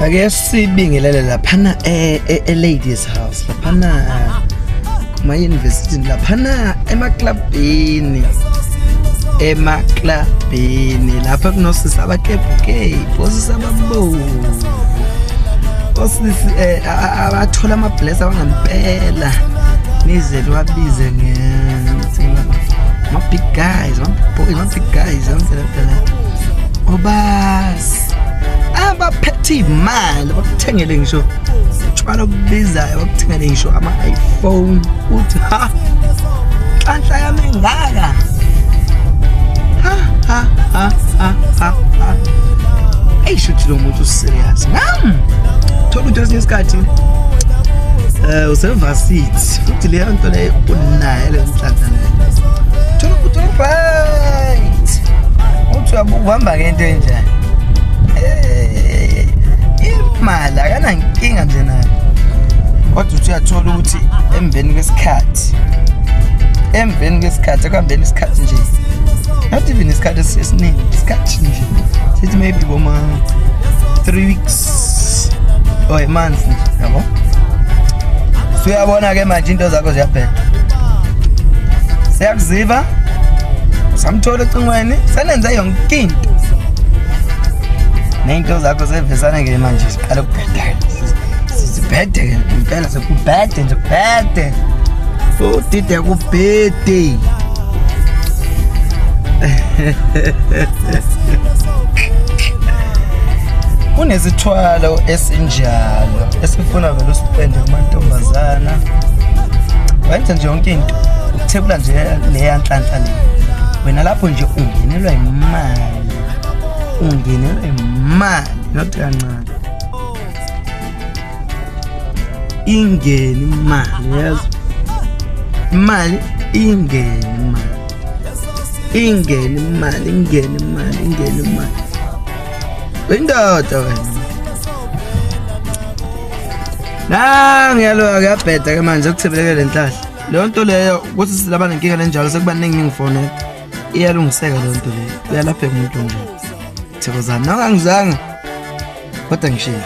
Ake sibingelele laphana e-ladies house, laphana kuma-university, laphana emaklabhini, emaklabhini lapha kunosisi abakebhukebhu, osisi ababovu, osisi abathola ama-bless abangampela, nize liwabize ma-big guys, ma-boys, ma-big guys, yonke lento le. Obasi abaphethe imali bakuthengele ngisho utshwala obubizayo, bakuthengele ngisho ama-iPhone, uthi ha, nhlanhla yami engaka, ha ha ha ha ha ha, eyi, shuthi lo muntu userious ngam. Thola ukuthi kwesinye isikhathi usevasithi futhi leyo nto leyo unayo, leyo nhlanhla leyo, thola ukuthi right, uthi uyabuka uhamba ngento enjani. Imali akanankinga nje nayo, kodwa uthi uyathola ukuthi emveni kwesikhathi, emveni kwesikhathi, ekuhambeni isikhathi nje, not even isikhathi esiningi, isikhathi nje sithi maybe boma 3 weeks or a month nje, yabo, suyabona ke manje into zakho ziyabheda, siyakuziva, samthola ecingweni, senenze yonke into, ney'nto zakho sevesane ke manje ziqala ukubheda, zibhede ke impela, sekubhede nje, kubhede, udide kubhede. Kunesithwalo esinjalo esifuna vele usipende kumantombazana, wenze nje yonke into, ukuthebula nje leya nhlanhla le. Wena lapho nje ungenelwa imali, ungenelwa imali, not kancane, ingene imali, yazi, imali ingene, imali ingene, imali ingene, imali ingene, imali. Indoda wena nangiyaloka, kuyabheda ke manje ukuthebeleke le nhlahla. Leyo nto leyo ukuthi silaba nenkinga lenjalo, sekubaningi ngifonela, iyalungiseka leyo nto leyo, uyalapheka umuntu onjalo. Thokozani, noma ngizange kodwa ngishilo.